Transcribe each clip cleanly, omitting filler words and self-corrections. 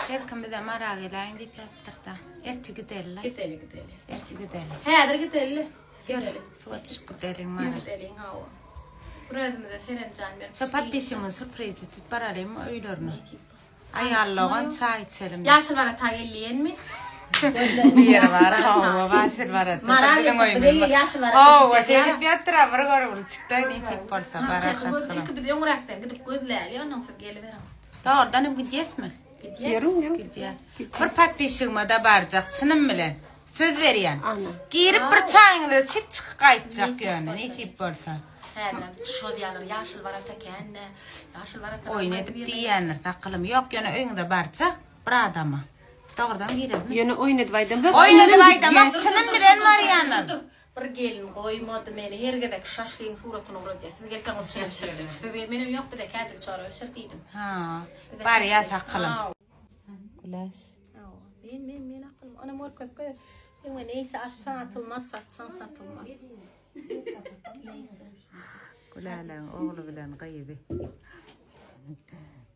Her kim bize Mara geläýiň diýip ýazypdyr-da. Ertir gideli-le. Gideli, gideli. Ertir gideli. Häzir gideli. Ýör, suwa düşüp gideliň Mara. Gideliň, hawa. Bir özümize serenjam berip. Şo podpişigimizi sürpriz edip baralyňmy öýlerine? Aýallogan çaý içelim. Ýaşyl barata gelýänmi? Bir ýeri bar, hawa, Ýaşyl barata. Mara Biziň bize öýümiz. ýaşyl barata Hawa, gidýär. şeýdip ýatyr-a, bir görgüli çykdy, nesip bolsa Hakyky bararys. göz, ilki biz öňräkden gidip gözläli, ondan soň geliberiň. Dogrudan hem gidýäsmi? Gidýäs. Ýörüň, ýörüň. Gidýäs. Bir podpişigime-de barjak, çynym bilen. Söz berýän. Ana. Girip bir çaýyňyzy içip çykyp gaýtjak ýöne, nesip bolsa. Häzirem şol ýalar ýaşyl barata kände. Ýaşyl barata. Oýun edip diýýändir sakylym. Ýok, ýöne öýüňize barjak bir adama. Dogrudan girermi? Ýöne oýun edip aýdamok. Oýun edip aýdamok, çynym bilen barýandyr. Bir gelin goýmady meni her gezek şaşlygyň suratyny ugradýar. Siz gelseňiz şuny bişirjek. Siz gel menem ýok bize kädili çorba bişir diýdim. Ha, barýas akylym. Güläş. Men men men akylym. Onam görkezip goý. Öňe neýse atsaň atylmaz, satsaň satylmaz. Neýse. Güläleň ogly bilen gyzy.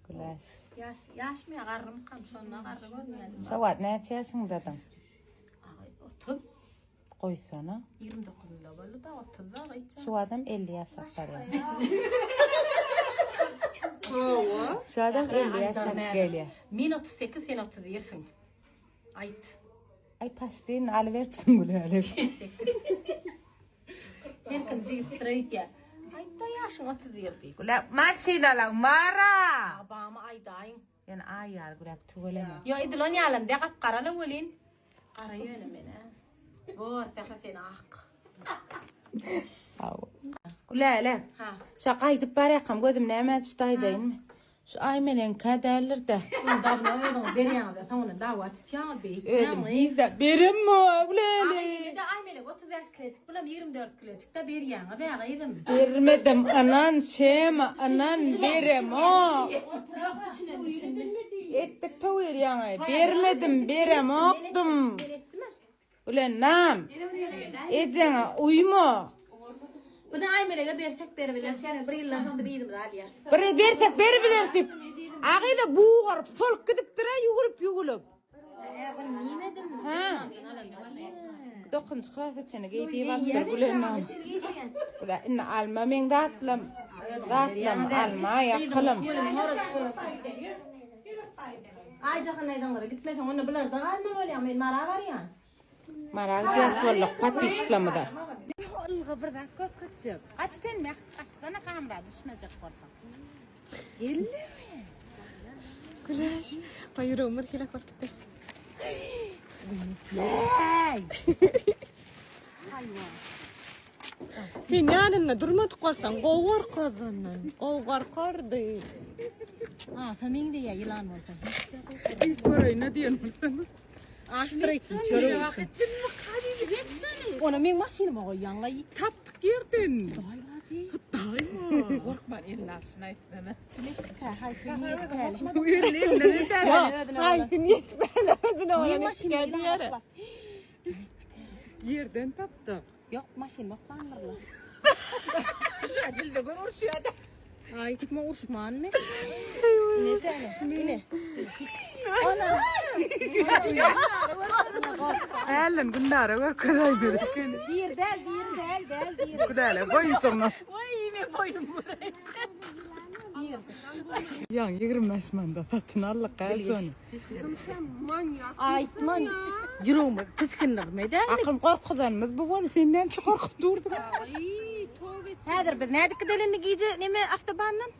Güläş. Ýaş ýaşmy ýa garrymykam şonda garry görünýärdim. Şo wagt näçe ýaşyňdadyň? Aý 30. Goýsana. 29-ynda boldy-da, 30-da gyýçan. Şu adam 50 ýaşap barýar. Hawa. Şu adam 50 ýaşap gelýär. Men 38, sen 31-siň. Aýt. Aý paştyn alyberipsiň Gülälek. Her kim jigitdir öýdýär. Aýt-da ýaşyň 31 diý. Gülälek maşynalaň mara. Abamy aýdaýyň. Ýöne aý ýaly gülälek tüweleme. Ýo edil on ýalam de gap-garala welin. Gara ýöne men-ä. Bor, Sähra sen ak. Gülälek. Ha. Şa gaýdyp barýakam gözüm nämä düşdi aýdaýynmy? Şu Aýmeleňkä däldir-de. Ony dawno özüňiz berýäňiz-de, soňundan dawa tutýaňyz beýik. Özüm hiç-de beremok, Gülälek. Aýmele-de Aýmelek 35 kilejik, bulam 24 kilejik-de berýäňiz-ä gyzym. Bermedim, ynan, Şema, ynan, beremok. Ýok, düşünen düşündi. Etdik töwir ýaňy. Bermedim, beremokdym. Gülennam, ejeňe uýma. Buny Aýmelege bersek beribileris, ýöne bir ýyldan soň biz yzymyza alýas. Bir bersek beribileris diýip, agyza bugaryp, solup gidipdir-ä ýugrup-ýugulup. Hä, buny niýmedim? Hä. Dokuzynjy klasa çenli geý diýip alypdyr Gülennam. Güle, indi alma meň zatlam. Zatlam alma, ýakylym. Aýjahan daýzaňlara gitmeseň onda bularda galmaly bolýaň men Mara barýan. Mara gidýäs bolduk podpisçiklerimize. Ylga bir zat görkezjek. Gaç sen mähri gaçsana kamera düşmejek bolsaň. Geldimi? Güläş, baý ýüregim bir hilek bolup gitdi. Läý! Sen ýanynda durmadyk bolsaň gowy gorkazandan. Gowy gorkardy. Asa meňzeýär ýylan bolsa. Ilk göreýin diýen bolsaň. Aşdyr çörek olsun. Ony meň maşynyma goýýaňlaý. Tapdyk ýerden. Hytaýmy? Gorkman elini alşyny aýtsana. Haýsy ýetmäli? Haýsy ýetmäli özüne Meň maşynyma ýylan oklap. Ýerden tapdyk. Ýok, maşynymy oklandyrlar. Şu dilde gör uruşýar-da. Aýtma uruşmanmy? Ine täne, ine. Ona. Älem Gündara görkezäýmeli ekeni. Bir däl, bir däl, däl, bir. Güläle boýunçygyna. Waý, men boýnum buraydy. Bir. Ýaňy 25 manda satyn aldyk gäl şony. Aýtman ýüregimi tisgindirme däl. Akym gorkuzanymyz bu bol, sen näme üçin gorkup durduň? Häzir biz nädip gideli indi gije neme awtobandan?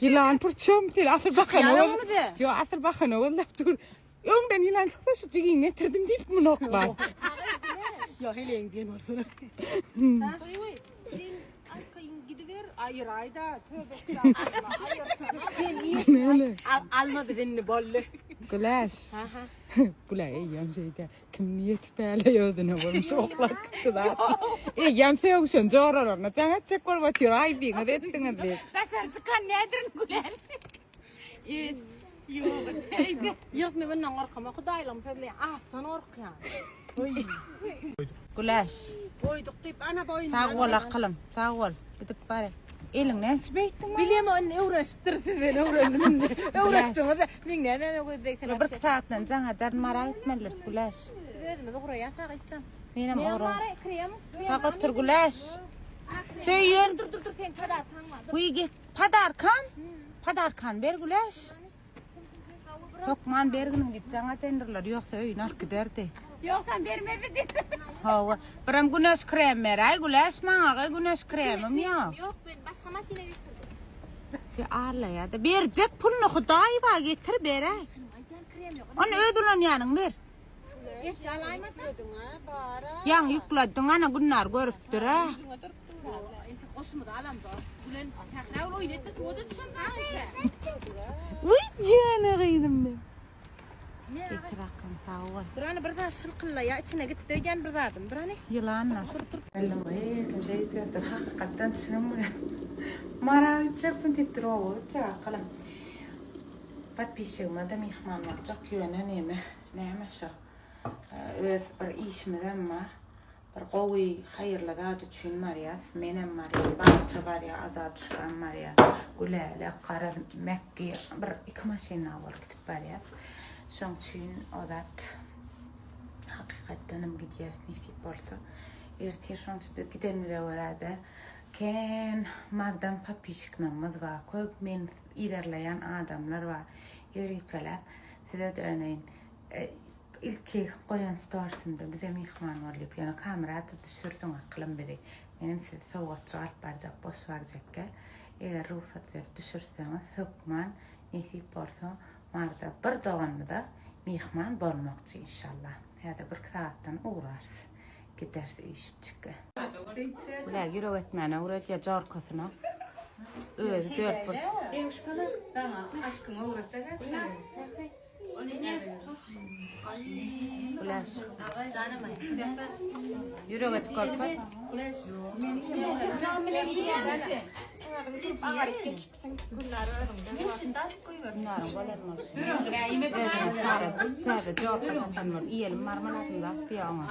Ýylan purçam sen asyl bakana Çykýar ol. öňümize. Ýo asyl bakana gözläp dur. Öňden ýylan çyksa şu jigiňi getirdim diýip muny oklar. Ýa heleýiň diýen bolsana. Sen arkaýyn gidiber, aýyraýda, töbe estagfurullah, aýyrsana. Sen niýe? Al, alma biz indi boldy. Güläş. Ha ha. Güläý eýýäm şeýdä. Kim niýet päle özüne bolmuş oklap gitdi zat. Eýýäm sögüşen joralaryna jaň etjek bolup otyr, aýdyňyz etdiňiz diýip. Daşary çykan nädirin Gülälek? Es, ýok, teýde. Ýok, men bundan gorkamok, Hudaýlygym sözleýän, aslan gorkýan. Güläş. Goýduk diýip, ana boýnuna. Sag bol akylym, sag bol. Gidip bar. Eliň näçe beýtdiň? Bilýän ony öwrenişipdir sizden öwrendim indi. Öwretdiňiz. Men näme göz degsen. Bir saatdan jaň eder mara gitmelidir Güläş. Biz özümiz ugraýas agyçjan. Menem ugra. Krem. Bak otur Güläş. Söýün. Dur dur dur sen podarkaň bar. Guý git. Podarkam? Podarkan ber Güläş. Hökman berginiň diýip jaň edendirler, ýogsa öýüne alyp giderdi. Ýogsam bermezdi diýdi. Hawa, birem güneş krem beräý, Güläş maňa gaý güneş kremim ýok. Ýok, men başga maşyna geçirdim. Sen arlaýa-da. Berjek puluny Hudaý bar, getir beräý. Aýdýan krem ýok. Ony öz ulanýanyň ber. Ertesi alaýmasaň. Ýaňy ýüklediň ana Günnar görüpdir-ä. Entek goşumyzy alamzok. Gülen sähra gül oýun etdi, suwa-da düşen bar. Uý jana gyzym men. Getir akym sag bol. Dur hany bir zat şylkyllaýa içine gitdi öýdýän bir zadym dur hany. Ýylanla. Geldim her kim şeýdip ýazypdyr hakykatdan çynym bilen. Mara gitjekmi diýipdir oba gitjek akylym. Podpisçigime-de myhman boljak ýöne neme näme şo öz bir işimizem bar. Bir gowy haýyrly zat üçin barýas. Menem barýan, Batyr barýar, Azaduşkam barýar. Gülälek, Gara Mekgi bir iki maşynda bolup gidip barýas. Şoň üçin o zat hakykatdanam gidýäs nesip bolsa. Ertir şoň üçin biz gidenimize görä-de kän mardan podpisçiklerimiz bar. Köp meni yzarlaýan adamlar bar. Ýöriteläp size döneýin. Ilki goýan storsynda bize myhman bol diýip, ýöne kamerada düşürdiň akylym bizi. Menem sizi sowgatjyk alyp barjak, boş barjak gel. Eger rugsat berip düşürseňiz, hökman nesip bolsa Maryda bir doganymyza myhman bolmakçy inşallah. Häzir birki sagatdan ugrarys. Gideris üýşüpjikge. Bula ýürek etmäne öwredýär jorkasyna. Özi dört burç. Dewuşkalar, aşkyňy öwretsene. Güleş. Ýürek et körpe. Täze jorka tapan bol. Iýelim marmaladyny zat diýýär oňa.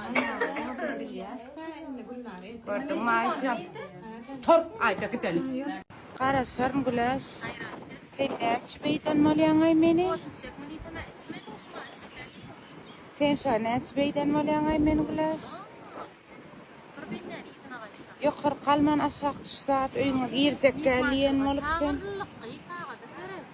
Gördüňmi Aýja? Tor, Aýja gidelim. Garaşaryn Güleş. Sen näme üçin beýden bolýaňaý meni? Kofe içjekmi diýsem-ä içmedim şuňa şeker diýdim. Sen şo näme üçin beýden bolýaňaý meni Güleş? Bir bendäni yzyna gaýtsa. Ýokary galman aşak düş zat öýüňe girjek däl diýen bolup sen. Çagyrlyk gyz sagada seret.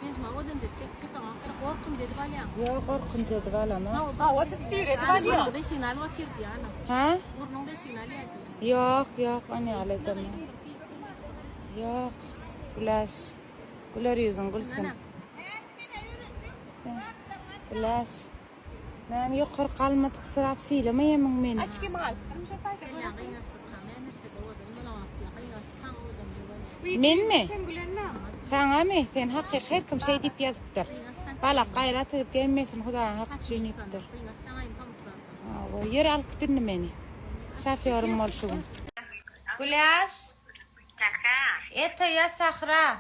Men şuňa owadan jedip çekeňok gerek gorkunç edip alýaň. Ýok gorkunç edip alamok. Hawa siz süýredip alýaň. Burnuň deşigini alyp otyr diýýär ana. Hä? Burnuň deşigini alýar diýýär. Ýok ýok ony ýaly edemok. Ýok Güläş güler ýüzüň gülsün. Güläş näme ýokary galmadyk syrap sylamaýamyň meni. Açkimi galypdyrmy şo taýda. Gelýän gyňaçlykam näme etse-de owadan bolanok diýýär. Gyňaçlykam owadanca bolýar. Menmi? Sen gülenmi? Saňamy? Sen hakyky her kim şeý diýip ýazypdyr. Balak gaýrat edip gelmesin Hudaýyň haky üçin diýipdir. Hawa, ýör alyp git indi meni. Şofýorym bol şu gün. Güläş. Это я Sahra.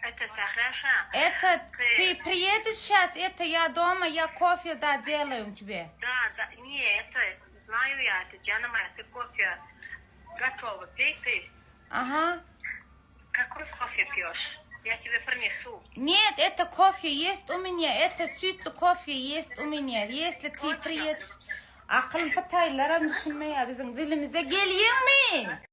Это Sahra şa. Это ты приедешь сейчас? Это я дома, я кофе да делаю тебе. Да, да, не, это знаю я, это Джана моя, ты кофе готова, пей ты. Ага. Какой кофе пьешь? Я тебе принесу. Нет, это кофе есть у меня, это sütlü кофе есть у меня. Если ты приедешь, akylym hytaýlylaram düşünmeýär biziň dilimize. Gelýäňmi?